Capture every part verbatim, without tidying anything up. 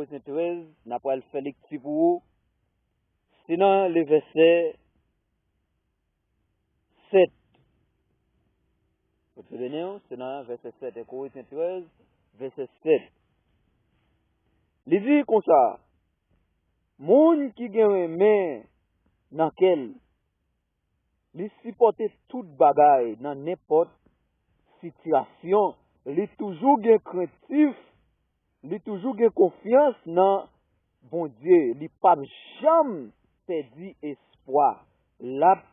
Korinten trèz, n ap pral fè lekti pou ou. Se nan le vèsè sèt. Bondye beni w, se nan vèsè sèt, en Korinten trèz, vèsè sèt. Li di konsa, moun ki gen renmen nan kè l, li sipòte tout bagay nan nenpòt sitiyasyon, li toujou gen krentif, li toujou gen konfyans nan Bondye, li p ap janm pèdi espwa, l ap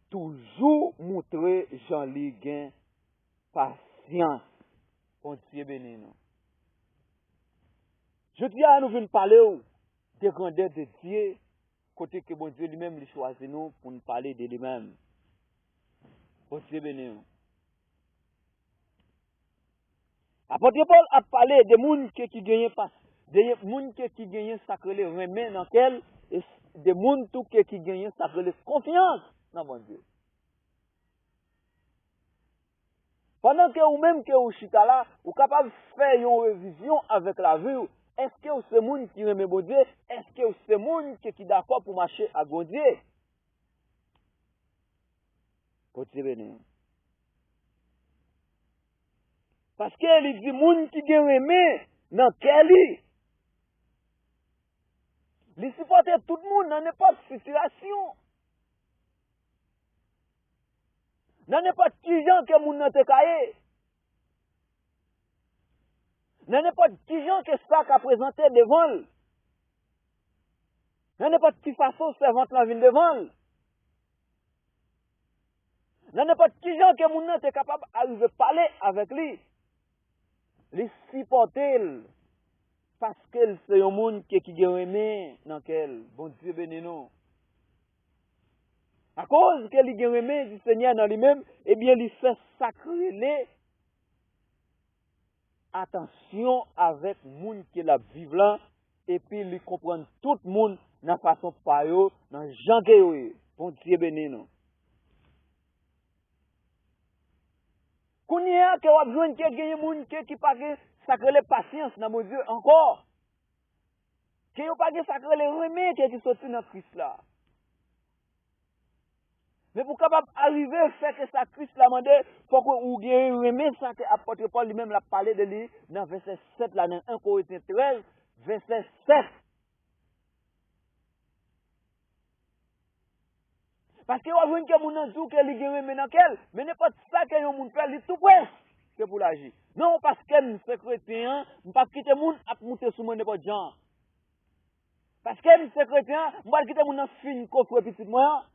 toujou montre jan li gen pasyans. Bondye beni nou. Jodi a, nou vin pale w de grandè de Dye, kote ke Bondye li menm li chwazi nou pou n pale de li menm. Bondye beni w. Apot Pòl ap pale de moun ke ki genyen pa, de moun ke ki genyen sa k rele renmen nan kè l, e de moun tou ke ki genyen sa k rele konfyans nan Bondye. Pandan ke ou menm ke ou chita la, ou kapab fè yon revizyon avèk lavi w. Èske w se moun ki renmen Bondye? Èske w se moun ke ki dakò pou mache ak Bondye? Bondye beni w. Paske li di moun ki gen renmen nan kè li. Li sipòte tout moun nan nenpòt sitiyasyon. Nan nenpòt ki jan ke moun nan te ka ye. Nan nenpòt ki jan ke sa ka prezante devan l. Nan nenpòt ki fason sèvant lan vin devan l. Nan nenpòt ki jan ke moun nan te kapab arive pale avèk li, li sipòte l paske l se yon moun ke ki gen renmen nan kè l. Bondye beni nou. Akoz ke li gen renmen di Senyè nan li menm, ebyen li fè sa k rele atansyon avèk moun ke l ap viv lan, epi li konprann tout moun nan fason pa yo, nan jan ke yo ye. Bondye beni nou. Kounye a ke w ap jwenn ke genyen moun ke ki pa gen sa k rele pasyans nan Bondye ankò. Ke yo pa gen sa k rele renmen ke ki soti nan Kris la. Men pou w kapab arive fè ke sa Kris la mande, fòk ou gen renmen sa ke apot Pòl li menm l ap pale de li nan vèsè sèt la, nan en Korentyen trèz, vèsè sèt. Paske w ap jwenn ke moun nan di w ke li gen renmen nan kè l, men nenpòt sa ke yon moun fè, li tou prè se pou l aji. Non, paske m se kretyen an, m p ap kite moun ap moute sou mwen nenpòt jan. Paske m se kretyen an, m pral kite moun nan fin kofre pitit mwen an.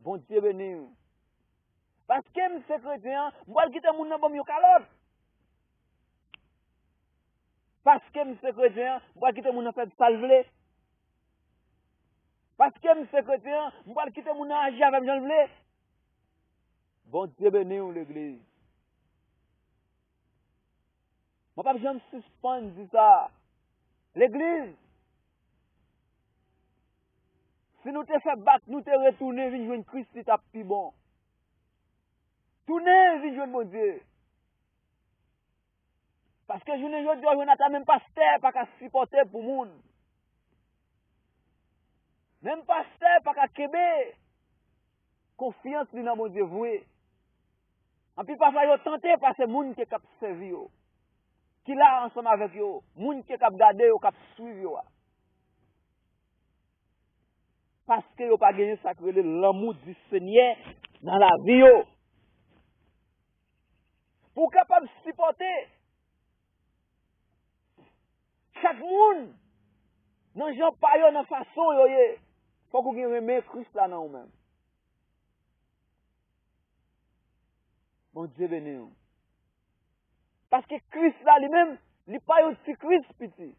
Bondye beni w. Paske m se kretyen an, m pral kite moun nan ban m yon kalòt. Paske m se kretyen an, m pral kite moun nan fè m sa l vle. Paske m se kretyen an, m pral kite moun nan aji avè m jan l vle. Bondye beni w, legliz. Mwen p ap janm sispann di sa. Legliz, si nou te fè bak, nou te retounen vin jwenn Kris, li t ap pi bon. Tounen vin jwenn Bondye. Paske jounen jodi a, w jwenn ata menm pastè pa ka sipòte pou moun. Menm pastè pa ka kenbe konfyans li nan Bondye vre. Anpil pafwa yo tante pase moun ke k ap sèvi yo, ki la ansanm avèk yo, moun ke k ap gade yo, k ap swiv yo a. Paske yo pa genyen sa k rele lanmou di Senyè nan lavi yo. Pou w kapab sipòte chak moun nan jan pa yo, nan fason yo ye, fòk ou gen renmen Kris la nan ou menm. Bondye beni w. Paske Kris la li menm, li pa yon ti Kris piti.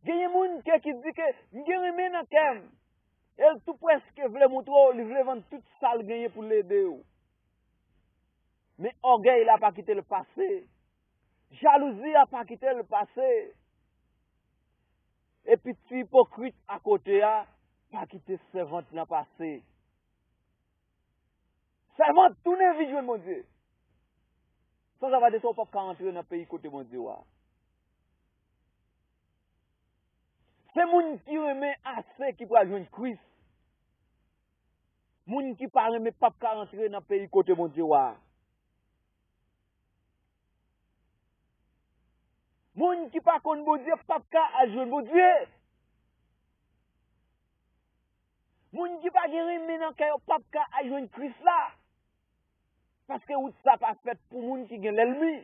Genyen moun ke ki di ke m gen renmen nan kè m. E l tou prèske vle montre w, li vle vann tout sa l genyen pou l ede w. Men ògèy la pa kite l pase. Jalouzi a pa kite l pase. Epi ti ipokrit akote a pa kite sèvant lan pase. Sèvant, tounen vin jwenn Bondye. Sanzava de sa, ou p ap ka antre nan peyi kote Bondye w a. Se moun ki renmen ase ki pral jwenn Kris. Moun ki pa renmen p ap ka antre nan peyi kote Bondye w a. Moun ki pa konn Bondye p ap ka al jwenn Bondye. Moun ki pa gen renmen nan kè yo p ap ka al jwenn Kris la. Paske wout sa pa fèt pou moun ki gen lènmi.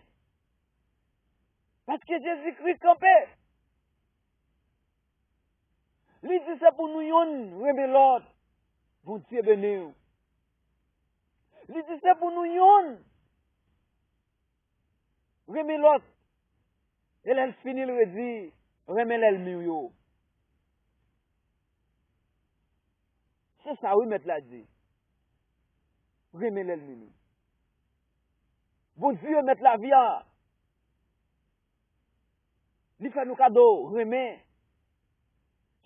Paske Jezikri kanpe. Li di se pou nou yonn renmen lòt. Bondye beni w. Li di se pou nou yonn renmen lòt. E lè l fini, l redi, renmen lènmi w yo. Se sa wi, Mèt la di. Renmen lènmi nou. Bondye, Mèt lavi a, li fè nou kado renmen.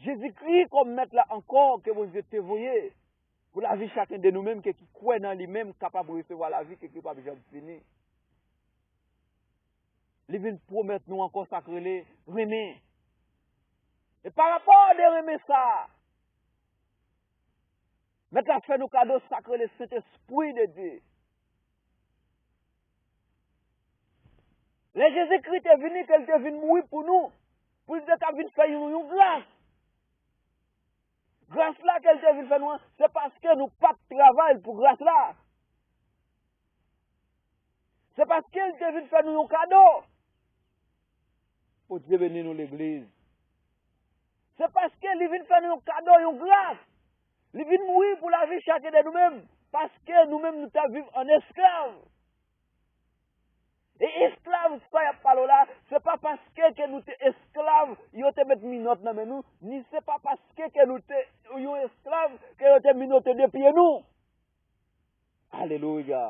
Jezikri kòm Mèt la ankò ke Bondye te voye pou lavi chaken de nou menm ke ki kwè nan li menm kapab resevwa lavi ke ki p ap janm fini. Li vin pwomèt nou ankò sa k rele renmen. E pa rapò de renmen sa a, Mèt la fè nou kado sa k rele Sentespri de Dye. Lè Jezikri te vini, ke l te vin mouri pou nou, pou l te ka vin fè nou yon gras. Gras la ke l te vin fè nou an, se paske nou pa t travay pou gras la. Se paske l te vin fè nou yon kado. Bondye beni nou, legliz. Se paske li vin fè nou yon kado, yon gras. Li vin mouri pou lavi chaken de nou menm. Paske nou menm nou t ap viv an esklav. E esklav sa y ap pale w la, se pa paske ke nou te esklav, yo te met minòt nan men nou, ni se pa paske ke nou te yon esklav, ke yo te minote de pye nou. Alelouya.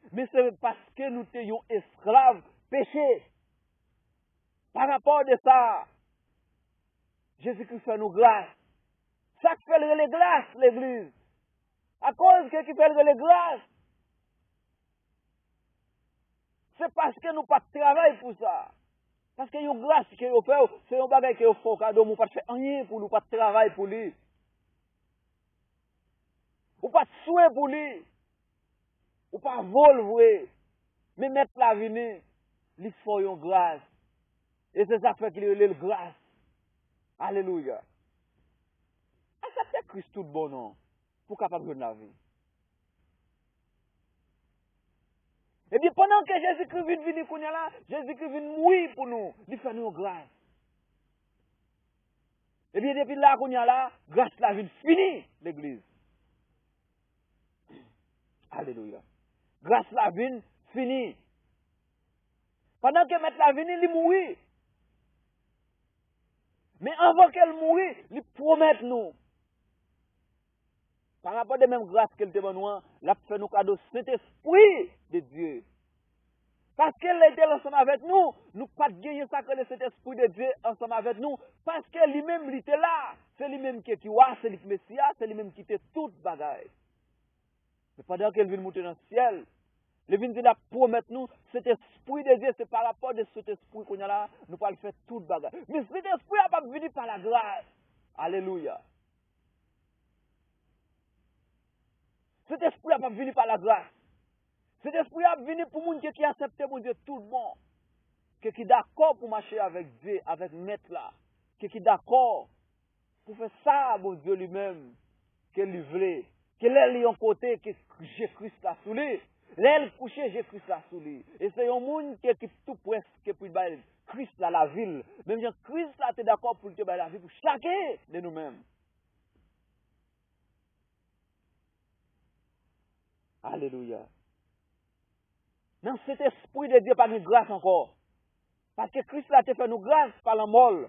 Men se paske nou te yon esklav peche. Pa rapò de sa, Jezikri fè nou gras. Sa k fè l rele gras, legliz? Akoz ke ki fè l rele gras? Se paske nou pa t travay pou sa. Paske yon gras ke yo fè w, se yon bagay ke yo fè w kado, men w pa t fè anyen pou li, w pa t travay pou li. Ou pa t swe pou li. Ou pa vo l vre. Men Mèt la vini, li fè w yon gras. E se sa k fè ke li rele l gras. Alelouya. Aksepte Kris tout bon non, pou w kapab jwenn lavi. Ebyen, pandan ke Jezikri vin vini kounye a la, Jezikri vin mouri pou nou, li fè nou yon gras. Ebyen, depi la kounye a la, gras la vin fini, legliz. Alelouya. Gras la vin fini. Pandan ke Mèt la vini, li mouri. Men anvan ke l mouri, li pwomèt nou, pa rapò de menm gras ke l te ban nou an, l ap fè nou kado Sentespri de Dye. Paske lè l te la ansanm avèk nou, nou pa t genyen sa k rele Sentespri de Dye ansanm avèk nou, paske li menm li te la. Se li menm ki, ki wa, se li ki Mesi a, se li menm ki te tout bagay. Men pandan ke l vin moute nan syèl, li vin di l ap pwomèt nou, Sentespri de Dye, se pa rapò de Sentespri kounye a la, nou pral fè tout bagay. Men Sentespri a p ap vini pa lagras. Alelouya. Sentespri a p ap vini pa lagras. Sentespri a ap vini pou moun ke ki aksepte Bondye tout bon, ke ki dakò pou mache avèk Dye, avèk Mèt la, ke ki dakò pou fè sa Bondye li menm ke li vle, ke lè li yon kote ke je Kris la sou li, lè l kouche je Kris la sou li. E se yon moun ke ki tou prèske pou bay Kris la lavi l. Menm jan Kris la te dakò pou l te bay lavi pou chaken de nou menm. Alelouya. Nan Sentespri de Dye pa gen gras ankò. Paske Kris la te fè nou gras pa lanmò l.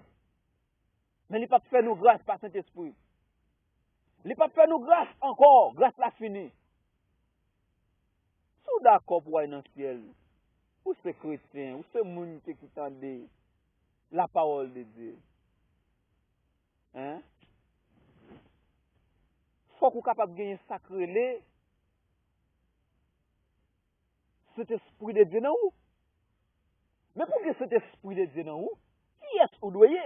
Men li p ap fè nou gras pa Sentespri. Li p ap fè nou gras ankò. Gras la fini. Si w dakò pou w al nan syèl, ou se kretyen, ou se moun ki, ki tande lapawòl de Dye. Hein? Fòk ou kapab genyen sa k rele Sentespri de Dye nan ou. Men pou gen Sentespri de Dye nan ou, kiyès ou dwe ye?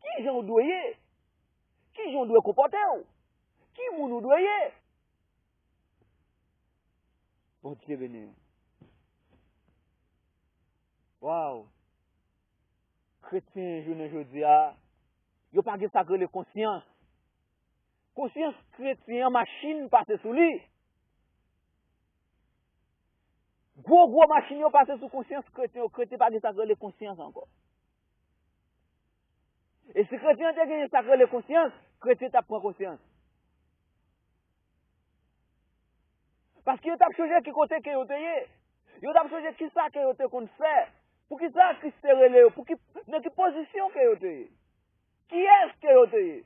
Kijan ou dwe ye? Kijan ou dwe konpòte w? Ki moun ou dwe ye? Bondye beni w. Waw! Kretyen jounen jodi a, yo pa gen sa k rele konsyans. Konsyans kretyen an, machin pase sou li. Gwo, gwo machin yo pase sou konsyans kretyen yo. Kretyen pa gen sa k rele konsyans ankò. E si kretyen an te genyen sa k rele konsyans, kretyen t ap pran konsyans. Paske yo t ap chonje ki kote ke yo te ye. Yo t ap chonje kisa ke yo te konn fè. Poukisa Kris te rele yo? Pou ki, nan ki pozisyon ke yo te ye? Kiyès ke yo te ye?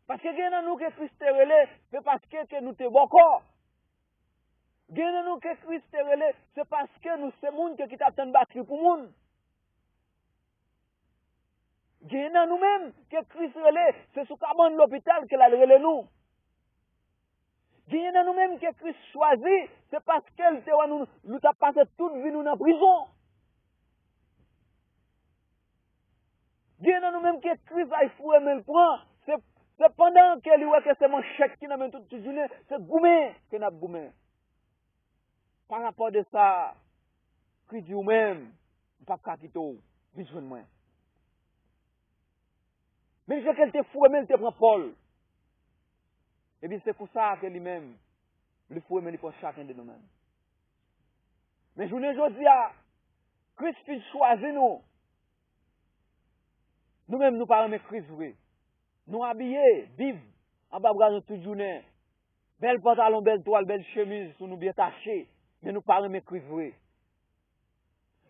Paske gen nan nou ke Kris te rele, se paske ke nou te bòkò. Gen nan nou ke Kris te rele, se paske nou se moun ke ki t ap tann bati pou moun. Gen nan nou menm ke Kris rele, se sou kabann lopital ke l al rele nou. Gen nan nou menm ke Kris chwazi, se paske l te wè nou, nou t ap pase tout vi nou nan prizon. Gen nan nou menm ke Kris ay foure men l pran, se, se pandan ke li wè ke se manchèt ki nan men tout, tout jounen, se goumen ke n ap goumen. Pa rapò de sa, Kris di ou menm, m p ap ka kite w, vin jwenn mwen. Men jan ke l te foure men l te pran Pòl. Ebyen, se konsa ke li menm, li foure men li pran chaken de nou menm. Men jounen jodi a, Kris fin chwazi nou. Nou menm, nou pa renmen Kris vre. Nou abiye, Bib anba bra nou tout jounen. Bèl pantalon, bèl twal, bèl chemiz sou nou byen tache, men nou pa renmen Kris vre.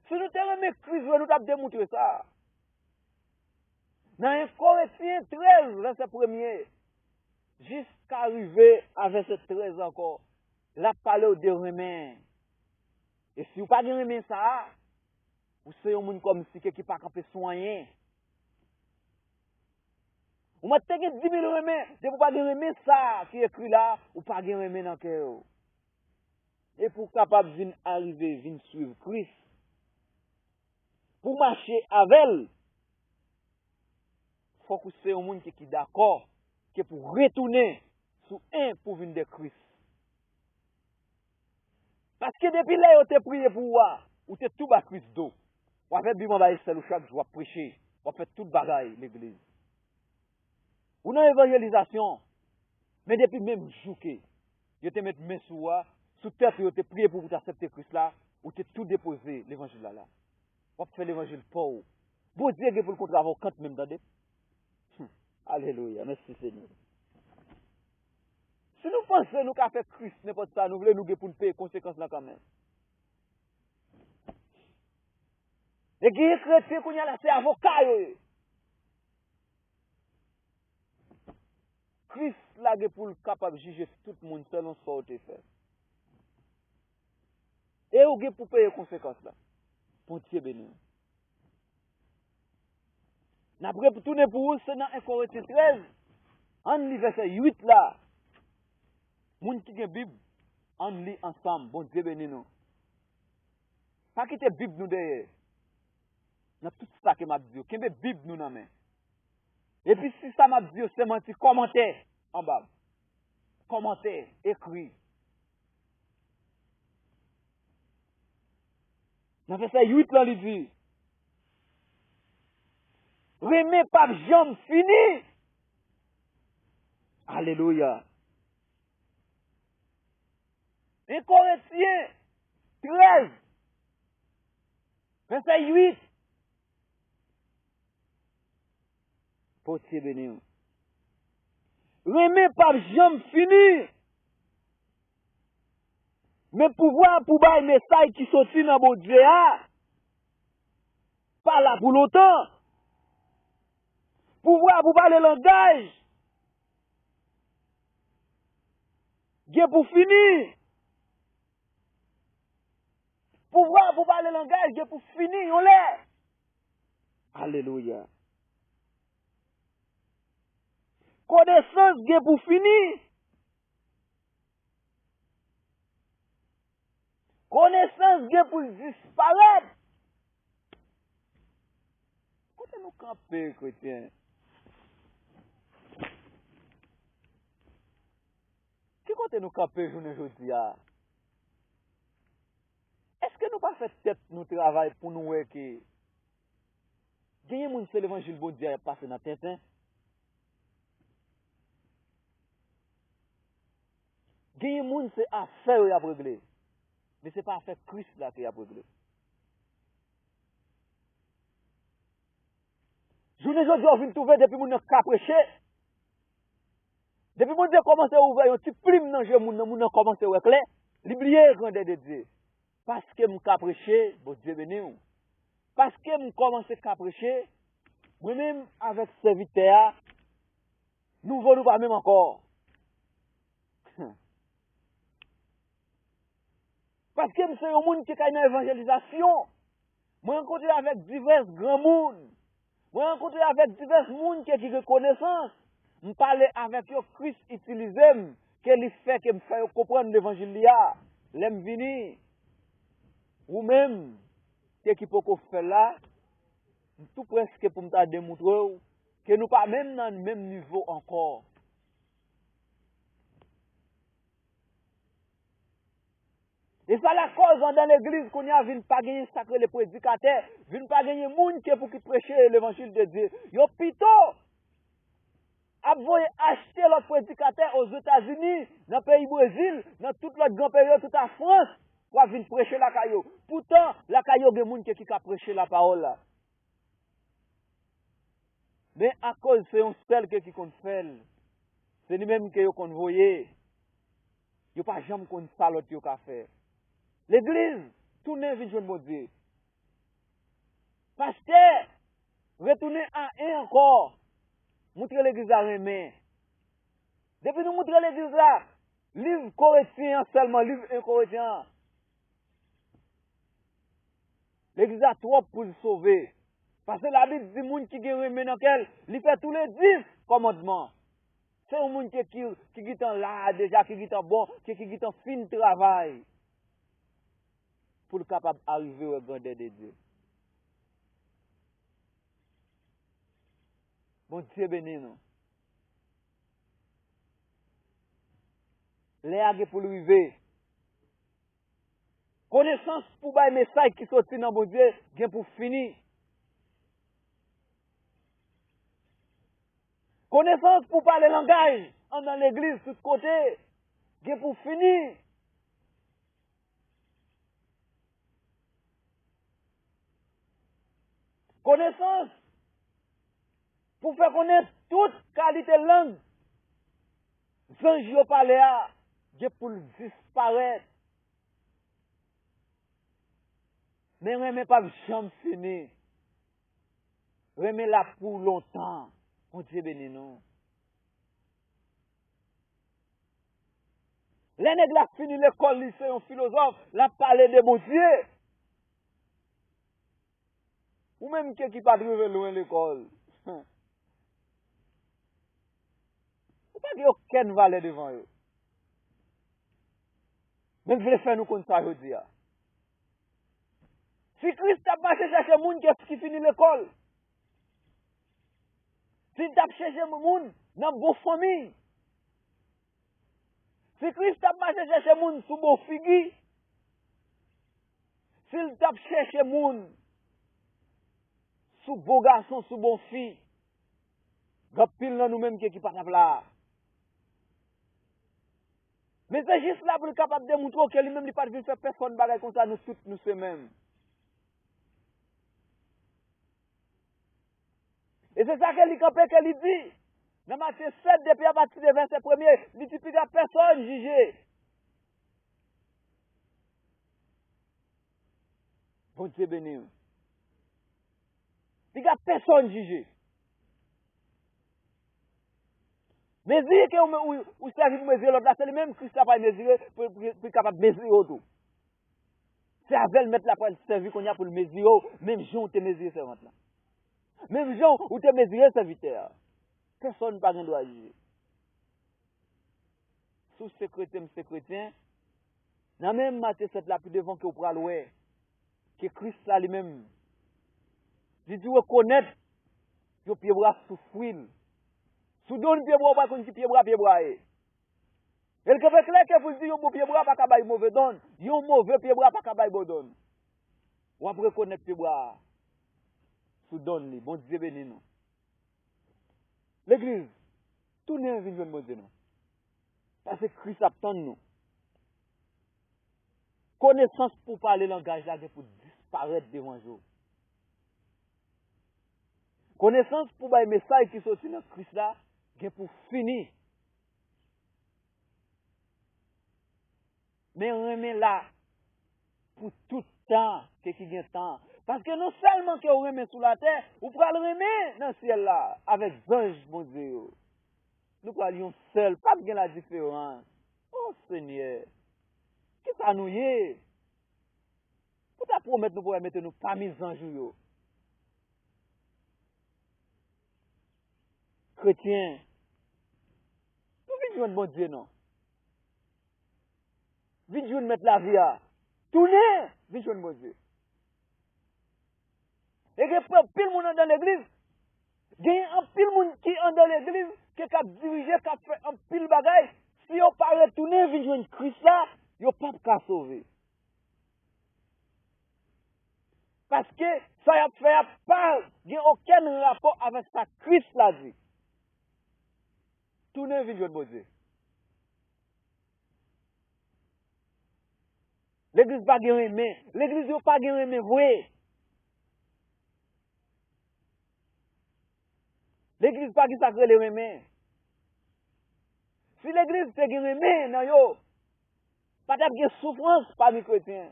Si nou te renmen Kris vre, nou t ap demontre sa. Nan en Korentyen trèz, vèsè premye, jiska rive a vèsè trèz ankò, l ap pale w de renmen. E si w pa gen renmen sa a, ou se yon moun kòmsi ke ki pa kanpe sou anyen. Ou mèt te gen dimil renmen, depi w pa gen renmen sa a ki ekri la, ou pa gen renmen nan kè w. E pou w kapab vin arive, vin swiv Kris, pou w mache avè l, fòk ou se yon moun ki, ki dakò ke pou w retounen sou en pou vin de Kris. Paske depi lè yo te priye pou ou a, ou te tou ba Kris do. W avè Bib anba èchèl ou chak jou, w ap preche, w ap fè tout bagay legliz. Ou nan evanjelizasyon, men depi menm jou ke yo te met men sou ou a, sou tèt ou, yo te priye pou ou pou w t aksepte Kris la, ou te tou depoze levanjil la la. W ap fè levanjil pa w. Bondye gen pou l kontre avè w kanmenm, tande. Hmm. Alelouya. Mèsi, Senyè. Si nou panse nou ka fè Kris nenpòt sa nou vle, nou gen pou n peye konsekans lan kanmenm. E genyen kretyen kounye a la, se avoka yo ye. Kris la gen pou l kapab jije tout moun selon sa w te fè. E ou gen pou peye konsekans la. Bondye beni w. N ap retounen pou ou, se nan en Korentyen trèz. Ann li vèsè uit la. Moun ki gen Bib, ann li ansanm. Bondye beni nou. Pa kite Bib nou dèyè. Nan tout sa ke m ap di yo, kenbe Bib nou nan men. Epi si sa m ap di yo se manti, kòmante anba. Kòmante, ekri. Nan vèsè uit lan, li di, renmen p ap janm fini. Alelouya. En Korentyen trèz, vèsè uit. Bondye beni w. Renmen p ap janm fini. Men pouvwa pou bay mesaj ki soti nan Bondye a pa la pou lontan. Pouvwa pou pale langaj gen pou fini. Pouvwa pou pale langaj gen pou fini yon lè. Alelouya. Konesans gen pou fini. Konesans gen pou l disparèt. Kote nou kanpe, kretyen? Ki kote nou kanpe jounen jodi a? Èske nou pa fè tèt nou travay pou nou wè ke genyen moun se levanjil Bondye a y ap pase nan tenten? Genyen moun se afè yo y ap regle, men se pa afè Kris la ke y ap regle. Jounen jodi a, w vin twouve depi moun nan ka preche, depi Bondye kòmanse ouvè yon ti plim nan je moun nan, moun nan kòmanse wè klè, li bliye grandè de Dye. Paske m ka preche, Bondye beni w. Paske m kòmanse ka preche, mwen menm avèk sèvitè a, nouvo nou pa menm ankò. Paske m se yon moun ki kay nan evanjelizasyon. Mwen rankontre avèk divès granmoun. Mwen rankontre avèk divès moun ke ki gen konesans. M pale avèk yo, Kris itilize m, ke li fè ke m fè yo konprann levanjil li a. Lè m vini, ou menm, ke ki poko fè l la, m tou prèske pou m ta demoutre w ke nou pa menm nan menm nivo ankò. E sa lakòz andan legliz kounye a vin pa genyen sa k rele predikatè, vin pa genyen moun ke pou ki preche levanjil de Dye. Yo pito ap voye achte lòt predikatè Ozetazini, nan peyi Brezil, nan tout lòt gran peyi yo, tout a Frans, pou ap vin preche lakay yo. Poutan, lakay yo gen moun ke ki ka preche lapawòl la. Men akoz se yon sèl ke ki konn fè l, se li menm ke yo konn voye, yo pa janm konn sa lòt yo ka fè. Legliz tounen vin jwenn Bondye. Pastè retounen a en ankò, moutre legliz la renmen. Depi nou moutre legliz la liv Korentyen an sèlman, liv en Korentyen an, legliz la twòp pou l sove. Paske Labib di moun ki gen renmen nan kè l, li fè tou le dis kòmandman. Se yon moun ki, ki, ki gentan la a deja, ki gentan bon, ki, ki gentan fin travay pou l kapab arive wè grandè de Dye. Bondye beni nou. Lè a gen pou l rive. Konesans pou bay mesaj ki soti nan Bondye gen pou fini. Konesans pou pale langaj andan legliz tout kote gen pou fini. Konesans pou fè konnen tout kalite lang zanj yo pale a gen pou l disparèt. Men renmen p ap janm fini. Renmen la pou lontan. Bondye beni nou. Lè nèg la fini lekòl, li se yon filozòf, l ap pale de Bondye. Ou menm ke ki pa t rive lwen lekòl, ou pa gen okenn valè devan yo. Men m vle fè nou konn sa jodi a. Si Kris t ap mache chèche moun ki, ki fini lekòl, si l t ap chèche moun nan bon fanmi, si Kris t ap mache chèche moun sou bon figi, si l t ap chèche moun sou bon gason, sou bon fi, gen anpil nan nou menm ki, ki pa t ap la. Men se jis la pou l kapab demoutre w ke li menm li pa t vin fè pèsonn bagay konsa, nou tout nou se menm. E se sa ke li kanpe, ke li di nan Matye sèt, depi apati de vèsè premye, li di piga pèsonn jije. Bondye beni w. Piga pèsonn jije. Mezi ke ou, ou, ou sèvi pou mezire lòt la, se li menm Kris la pral mezire, pou, pou, pou li kapab mezire w tou. Se avè l mèt la pral sèvi kounye a pou l mezire w, menm jan w te mezire sèvant lan. Menm jan w te mezire sèvitè a. Pèsonn pa gen dwa jije. Si w se kretyen, m se kretyen, Nan menm Matye sèt la, pi devan ke w pral wè ke Kris la li menm, li di rekonèt yon pyebwa sou fwi l. Sou don pyebwa, ou pa konn ki pyebwa pyebwa ye. E l kenbe klè ke pou l di yon bon pyebwa pa ka bay move don, yon move pyebwa pa ka bay bon don. W ap rekonèt pyebwa a sou don li. Bondye beni nou. Legliz, tounen vin jwenn Bondye non. Paske Kris ap tann nou. Konesans pou pale langaj la gen pou disparèt devan je w. Konesans pou bay mesaj ki soti nan Kris la gen pou fini. Men renmen la pou tout tan ke ki gen tan. Paske non sèlman ke w renmen sou latè, ou pral renmen nan syèl la avèk zanj Bondye yo. Nou pral yon sèl, p ap gen ladiferans. O Senyè, kisa nou ye? Ou ta pwomèt nou pou mete nou pami zanj ou yo. Kretyen, nou vin jwenn Bondye non. Vin jwenn Mèt lavi a. Tounen, vin jwenn Bondye. E gen anpil moun anndan legliz. Gen anpil moun ki anndan legliz, ke k ap dirije, k ap fè anpil bagay. Si yo pa retounen vin jwenn Kris la, yo p ap ka sove. Paske sa y ap fè a pa gen okenn rapò avèk sa Kris la di. Tounen vin jwenn Bondye. Legliz pa gen renmen. Legliz yo pa gen renmen vre. Legliz pa gen sa k rele renmen. Si legliz te gen renmen nan yo, pa t ap gen soufrans pami kretyen.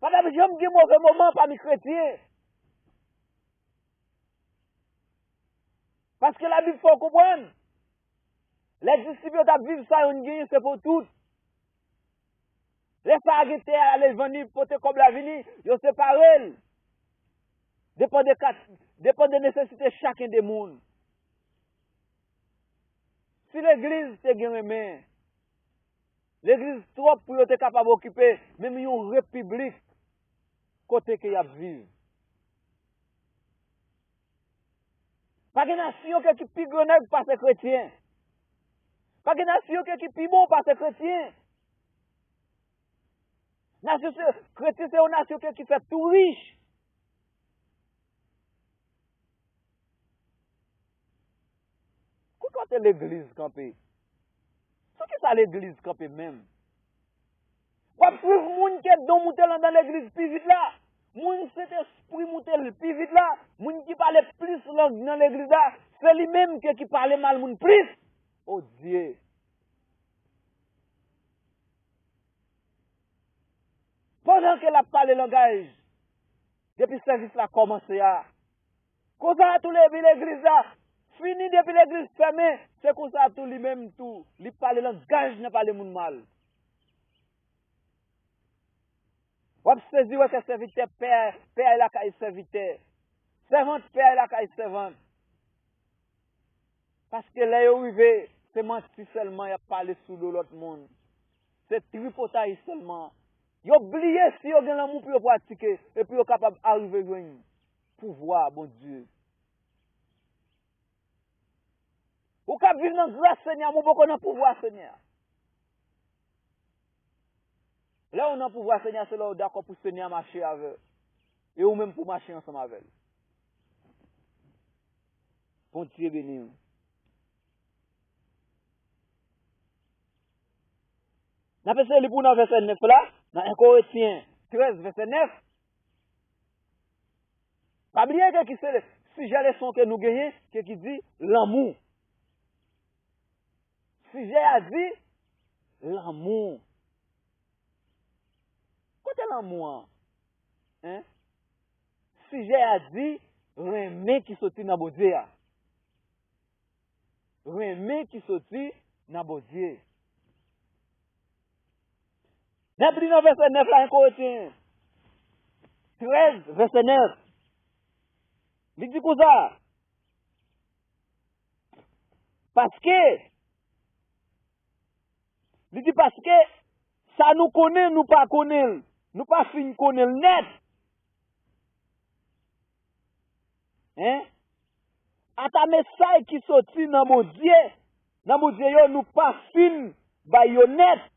Pa t ap janm gen move moman pami kretyen. Paske Labib fè w konprann, lè disip yo t ap viv sa yo genyen, se pou tout. Lè sa a gen tè a, ale vann li, pote kòb la vini, yo separe l. Depann de kat, depann de nesesite chaken de moun. Si legliz te gen renmen, legliz twòp pou yo te kapab okipe menm yon repiblik kote ke y ap viv. Pa gen nasyon ke ki pi grannèg pase kretyen. Pa gen nasyon ke ki pi bon pase kretyen. Nasyon se, kretyen se yon nasyon ke ki fè tou rich. Ki kote legliz kanpe? Sou ki sa legliz kanpe menm? W ap swiv moun ke don moute l anndan legliz pi vit la. Moun Sentespri moute l pi vit la. Moun ki pale plis lang nan legliz la, se li menm ke ki pale mal moun plis. O Dye! Pandan ke l ap pale langaj, depi sèvis la kòmanse a, konsa tou depi legliz la fini, depi legliz fèmen, se konsa tou li menm tou, li pale langaj nan pale moun mal. W ap sezi wè ke sèvitè pè, pè lakay sèvitè, sèvant pè lakay sèvant. Paske lè yo rive, se manti sèlman y ap pale sou do lòt moun. Se tripotay sèlman. Yo bliye si yo gen lanmou pou yo pratike e pou yo kapab arive jwenn pouvwa Bondye. Ou ka viv nan gras Senyè a, men w poko nan pouvwa Senyè a. Lè w nan pouvwa Senyè a, se lè w dakò pou Senyè a mache avè w. E ou menm pou w mache ansanm avè l. Bondye beni w. N ap eseye li pou w nan vèsè nèf la, nan en Korentyen trèz, vèsè nèf. Pa bliye ke ki se sijè leson ke nou genyen, ke ki di lanmou. Sijè a di lanmou. Kote lanmou an? Hein? Sijè a di renmen ki soti nan Bondye a. Renmen ki soti nan Bondye. N ap li nan vèsè nèf la, en Korentyen trèz, vèsè nèf. Li di konsa, paske Li di, paske sa nou konnen, nou pa konnen l. Nou pa fin konnen l nèt. Hein? Ata mesaj ki soti nan Bondye, nan Bondye yo, nou pa fin bay yo nèt.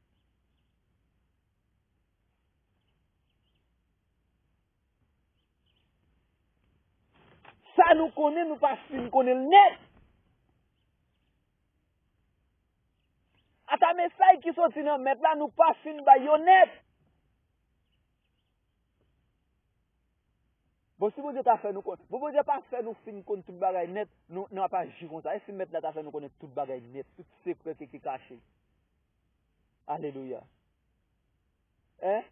Sa nou konnen, nou pa fin konnen l nèt. Ata mesaj ki soti nan Mèt la, nou pa fin bay yo nèt. Bon, si Bondye ta fè nou konn, bon, Bondye pa fè nou fin konn tout bagay nèt, nou, nou ap aji konsa. E si Mèt la ta fè nou konnen tout bagay nèt, tout sekrè ki, ki kache? Alelouya. Hein?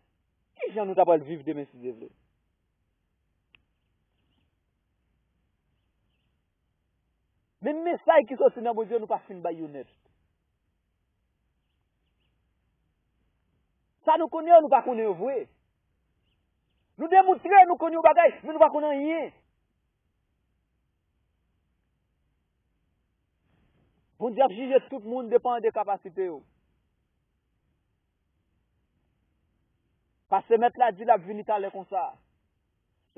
Ki jan nou ta pral viv demen si Dye vle? Menm mesaj ki soti nan Bondye, nou pa fin bay yo nèt. Sa nou konnen yo, nou pa konnen yo vre. Nou demoutre, nou konnen yon bagay, men nou pa konnen anyen. Bondye ap jije tout moun depandan de kapasite yo. Paske Mèt la di l ap vini talè konsa.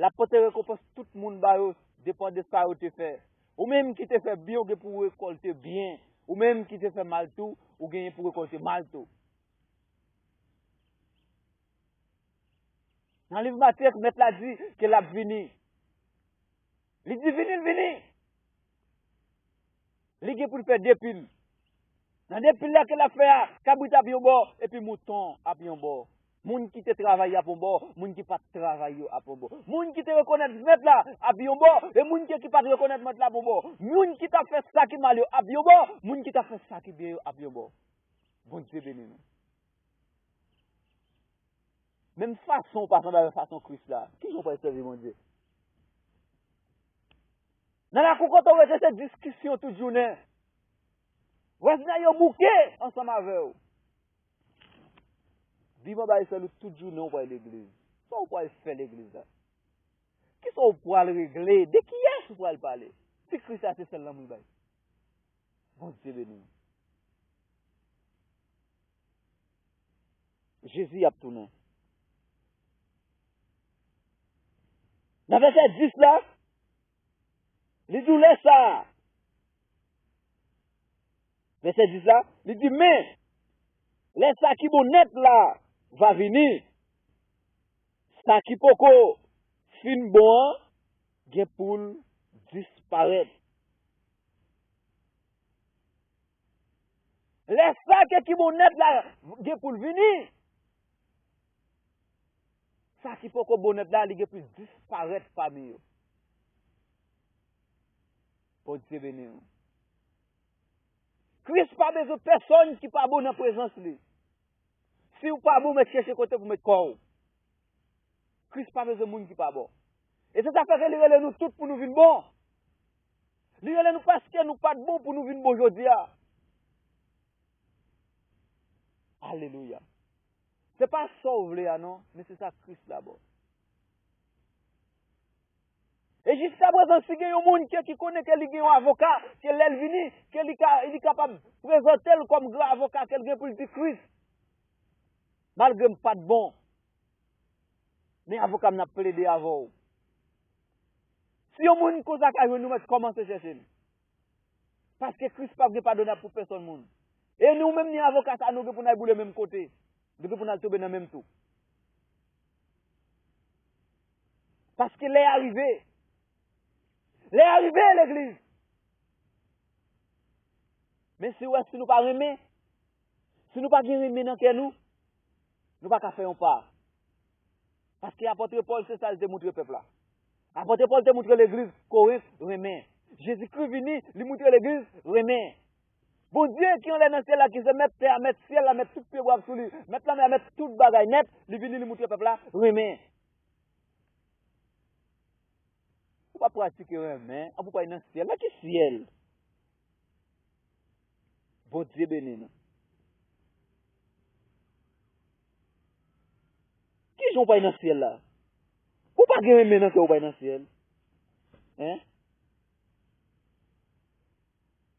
L ap pote rekonpans tout moun ba yo, depandan de sa yo te fè. Ou menm ki te fè byen, ou gen pou w rekòlte byen. Ou menm ki te fè mal tou, ou genyen pou w rekòlte mal tou. Nan liv Matye, Mèt la di ke l ap vini. Li di vini, l vini. Li gen pou l fè de pil. Nan de pil la ke l ap fè a, kabrit ap yon bò, epi mouton ap yon bò. Moun ki te travay ap yon bò, moun ki pa t travay yo ap yon bò. Moun ki te rekonèt Mèt la ap yon bò, e moun ki, ki pa t rekonèt Mèt la ap yon bò. Moun ki t ap fè sa ki mal yo ap yon bò, moun ki t ap fè sa ki byen yo ap yon bò. Bondye beni nou. Menm fason w pa sanble avèk fason Kris la, kijan w pral sèvi Bondye? Nan lakou kote w rete, se diskisyon tout jounen. Vwazin yo bouke ansanm avè w. Di m anba esèl ou tout jounen w pral legliz. Sa w pral fè legliz la? Kisa w pral regle? De kiyès ou pral pale? Ti Kris la se sèl lanmou l bay. Bondye beni w. Jezi ap tounen. Nan vèsè dis la, li di w lè sa a, vèsè dis la, li di, men, lè sa ki bon nèt la va vini, sa ki poko fin bon an gen pou l disparèt. Lè sa ke ki bon nèt la gen pou l vini, sa ki poko bon nèt la, li gen pou l disparèt pami yo. Bondye beni w. Kris pa bezwen pèsonn ki pa bon nan prezans li. Si w pa bon, mèt chèche kote pou met kò w. Kris pa bezwen moun ki pa bon. E se sa fè ke li rele nou tout pou nou vin bon. Li rele nou paske nou pa t bon pou nou vin bon jodi a. Alelouya. Se pa sa w vle a non, men se sa Kris la ba w. E jiskaprezan, si gen yon moun ke, ki konnen ke li gen yon avoka, ke lè l vini, ke li ka, li kapab prezante l kòm gran avoka ke l gen pou l di Kris, malgre m pa t bon, men avoka m nan ap plede avè w. Si yon moun konsa ka jwenn ou, mèt kòmanse chèche l. Paske Kris p ap gen padonab pou pèsonn moun. E nou menm ni avoka sa, nou gen pou n al boule menm kote. Nou gen pou n al tonbe nan menm twou. Paske lè a rive. Lè a rive, legliz. Men si w wè, si nou pa renmen, si nou pa gen renmen nan kè nou, nou pa ka fè yon pa. Paske apòt Pòl, se sa l te moutre pèp la. Apòt Pòl te moutre legliz Korent renmen. Jezikri vini, li moutre legliz renmen. Bondye ki anlè nan syèl la, ki se mèt tè a, mèt syèl la, mèt tout pyebwa sou li, mèt lanmè a, mèt tout bagay nèt, li vini, li moutre pèp la renmen. Ou pa pratike renmen, anpi w pral nan syèl. Nan ki syèl? Bondye beni nou. Kijan w pral nan syèl la? Ou pa gen renmen nan kè w pral nan syèl? Hein?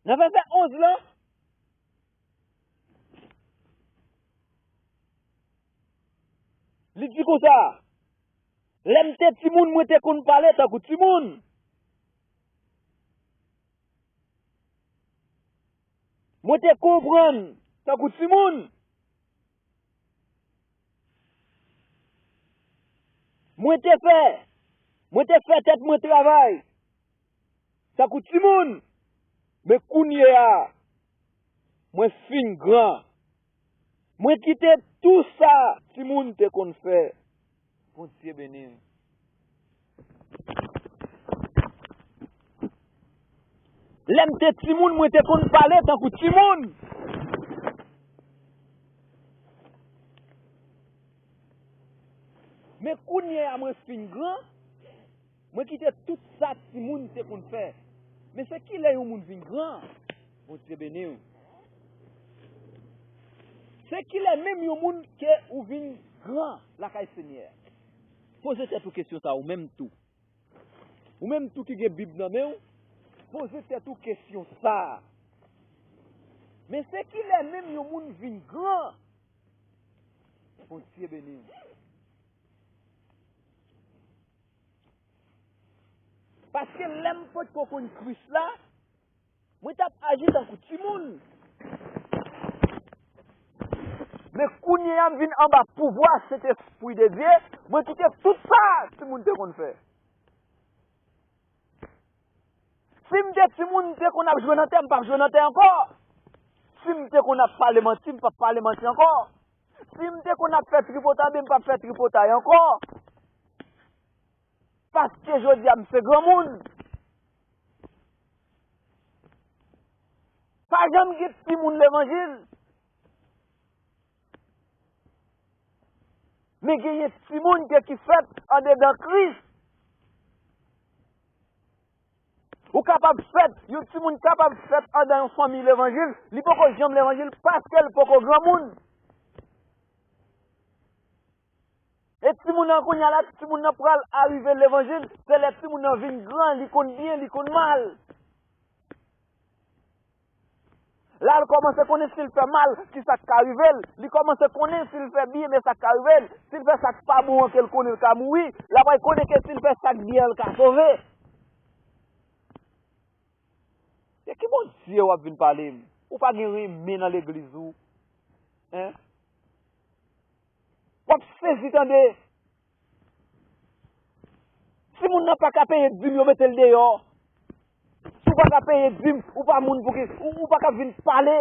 Nan vèsè onz lan, Li di konsa, lè m te timoun, mwen te konn pale tankou timoun. Mwen te konprann tankou timoun. Mwen te fè, mwen te fè tèt mwen travay tankou timoun. Men kounye a, mwen fin gran. Mwen kite tou sa timoun te konn fè. Bondye beni w. Lè m te timoun, mwen te konn pale tankou timoun. Men kounye a mwen fin gran, mwen kite tout sa timoun te konn fè. Men se kilè yon moun vin gran? Bondye beni w. Se kilè menm yon moun ke ou vin gran lakay Senyè? Poze tèt ou kesyon sa a ou menm tou. Ou menm tou ki gen Bib nan men w, poze tèt ou kesyon sa a. Men se kilè menm yon moun vin gran? Bondye beni w. Paske lè m potko konn Kris la, mwen t ap aji tankou timoun. Men kounye a m vin anba pouvwa Sentespri de Dye, mwen kite tout sa timoun te konn fè. Si m te timoun, m te konn ap jwe nan tè, m p ap jwe nan tè ankò. Si m te konn ap pale manti, m p ap pale manti ankò. Si m te konn ap fè tripotay, m p ap fè tripotay ankò. Paske jodi a m se granmoun. Pa janm gen timoun levanjil. Men genyen timoun ke ki fèt andedan Kris. Ou kapab fèt, yon timoun kapab fèt andan yon fanmi levanjil, li poko janm levanjil paske l poko granmoun. E timoun nan kounye a la, timoun nan pral arive levanjil, se lè timoun nan vin gran, li konn byen, li konn mal. La, l kòmanse konnen si l fè mal, ki sa k ka rive l. Li kòmanse konnen si l fè byen, men sa k ka rive l. Si l fè sa k pa bon an, ke l konnen l ka mouri, l ap al konnen ke si l fè sa k byen an, l ka sove. E ki Bondye w ap vin pale m? Ou pa gen renmen nan legliz ou? Hein? W ap sezi tande. Si moun nan pa ka peye dim, yo mete l deyò. Si w pa ka peye dim, ou pa moun pou ki, ou, ou pa ka vin pale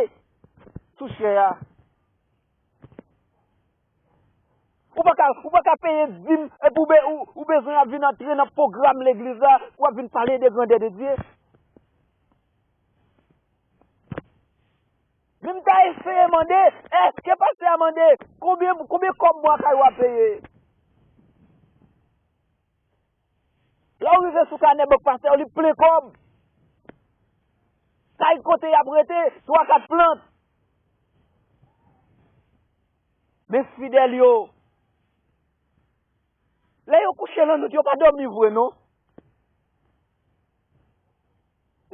sou chè a. Ou pa ka, ou pa ka peye dim, epi ou be-, ou, ou bezwen ap vin antre nan pwogram legliz la, pou w ap vin pale de grandè de Dye. Men m ta eseye mande, èske pastè a mande, konbyen, konbyen kòb mwa kay ou a peye? Lè w rive sou kanè bank pastè, li plen kòb. Kay kote y ap rete, twa kat plant. Men fidèl yo, lè yo kouche lannwit, yo pa dòmi vre, non.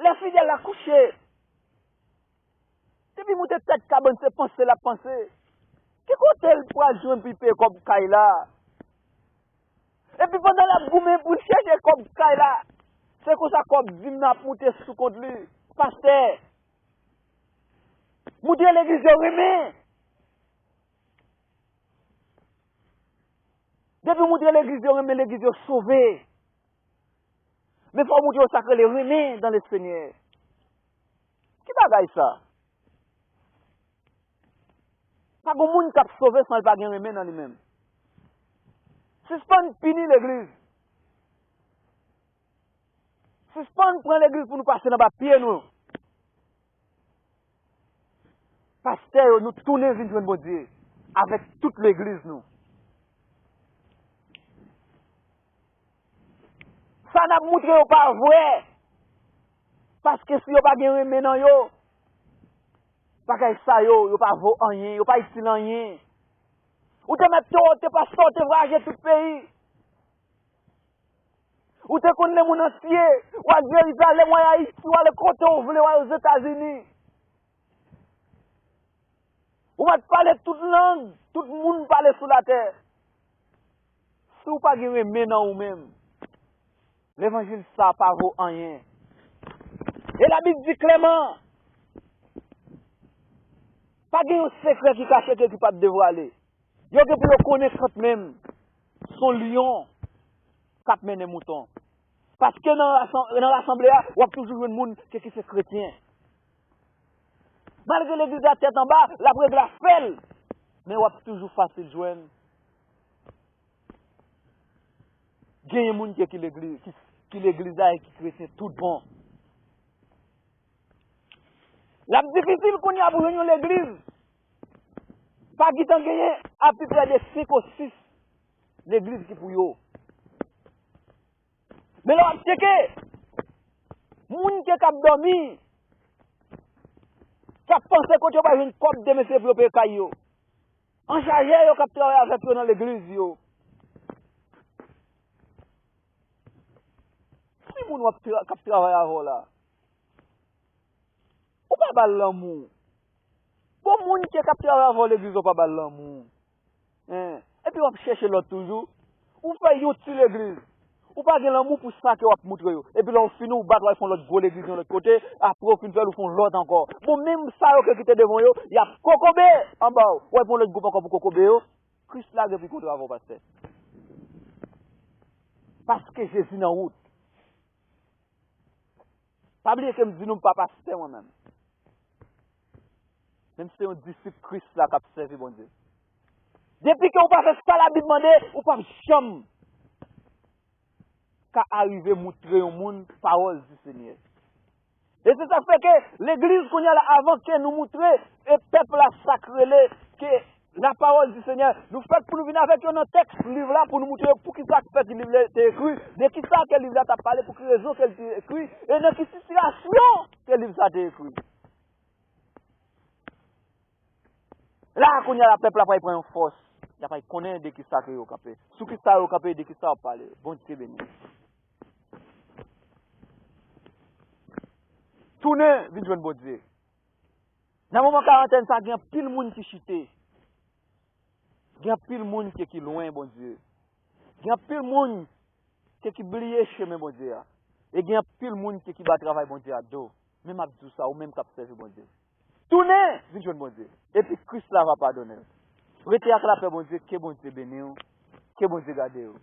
Lè fidèl la kouche, depi moute tèt kabann, se panse l ap panse. Ki kote l pral jwenn pou l peye kòb kay la? Epi pandan l ap goumen pou l chèche kòb kay la, se konsa kòb dim nan ap moute sou kont li. Pastè, montre legliz yo renmen. Depi w montre legliz yo renmen, legliz yo sove. Men fò w montre yo sa k rele renmen dans le Seigneur. Ki bagay sa? Pa gen moun k ap sove san l pa gen renmen nan li menm. Sispann pini legliz. Sispann pran legliz pou nou pase nan ba pye nou. Pastè yo, nou tounen vin jwenn Bondye avèk tout legliz nou. Sa n ap montre yo pa vrè. Paske si yo pa gen renmen nan yo, bagay sa yo, yo pa vo anyen, yo pa itil anyen. Ou te mèt te wote pastè, ou te vwayaje tout peyi. Ou te konn lemonn antye, w al Jerizalèm, w al Ayiti, w al kote w vle, w al Ozetazini. Ou mèt pale tout lang, tout moun pale sou latè. Si w pa gen renmen nan ou menm, levanjil sa pa vo anyen. E Labib di klèman, pa gen yon sekrè ki kache ke ki p ap devwale. Yo gen pou yo konnen kantmenm se yon lyon k ap mennen mouton. Paske nan rasan-, nan rasanble a, w ap toujou jwenn moun ke ki se kretyen. Malgre legliz la tèt anba, l ap regle afè l. Men w ap toujou fasil jwenn genyen moun ke ki legliz, ki, ki legliz la e ki kretyen tout bon. L ap difisil kounye a pou jwenn yon legliz. Pa gentan genyen apeprè de senk ou sis legliz ki pou yo. Men lè w ap tcheke, moun ke k ap dòmi, k ap panse kote yo pral jwenn kòb demen se pou yo peye kay yo. Anchajè yo k ap travay avèk yo nan legliz yo. Si moun w ap tra-, k ap travay avè w la, ou pa ba l lanmou. Bon, moun ke k ap travay avè w legliz, ou pa ba l lanmou. Hein? Epi w ap chèche lòt toujou. Ou fè yon ti legliz. Ou pa gen lanmou pou sa ke w ap moutre yo. Epi lè w fini, ou bat, w al fè yon lòt gwo legliz yon lòt kote. Apre w fin fè l, ou fè yon lòt ankò. Bon, menm sa yo ke ki te devan yo, y ap kokobe anba w. W al fè yon lòt gwoup ankò pou kokobe yo. Kris lage pi kontre avè w, pastè. Paske Jezi nan wout. Pa bliye ke m di nou m pa pastè mwen menm. Men m se yon disip Kris la k ap sèvi Bondye. Depi ke w pa fè sa Labib mande, ou p ap janm ka arive moutre yon moun pawòl di Senyè. E se sa k fè ke legliz kounye a la, avan ke nou moutre e pèp la sa k rele ke la parole du Seigneur, nou fèt pou nou vin avèk yo nan tèks liv la pou nou moutre yo poukisa k fè ke liv la te ekri, de kisa ke liv la t ap pale, pou ki rezon ke l te ekri, e nan ki sitiyasyon ke liv sa te ekri. La, kounye a la, pèp la pral pran yon fòs. Y ap pral konnen de kisa ke yo kanpe. Sou kisa yo kanpe, de kisa yo ap pale. Bondye beni. Tounen, vin jwenn Bondye. Nan moman karantèn sa, gen anpil moun ki chite. Gen anpil moun ki, ki lwen Bondye. Gen anpil moun ki, ki bliye chemen Bondye a. E gen anpil moun ki, ki ba travay Bondye a do. Men m ap di w sa, ou menm k ap sèvi Bondye. Tounen, vin jwenn Bondye. Epi Kris la va padone w. Rete ak lapè Bondye, ke Bondye beni w, ke Bondye gade w.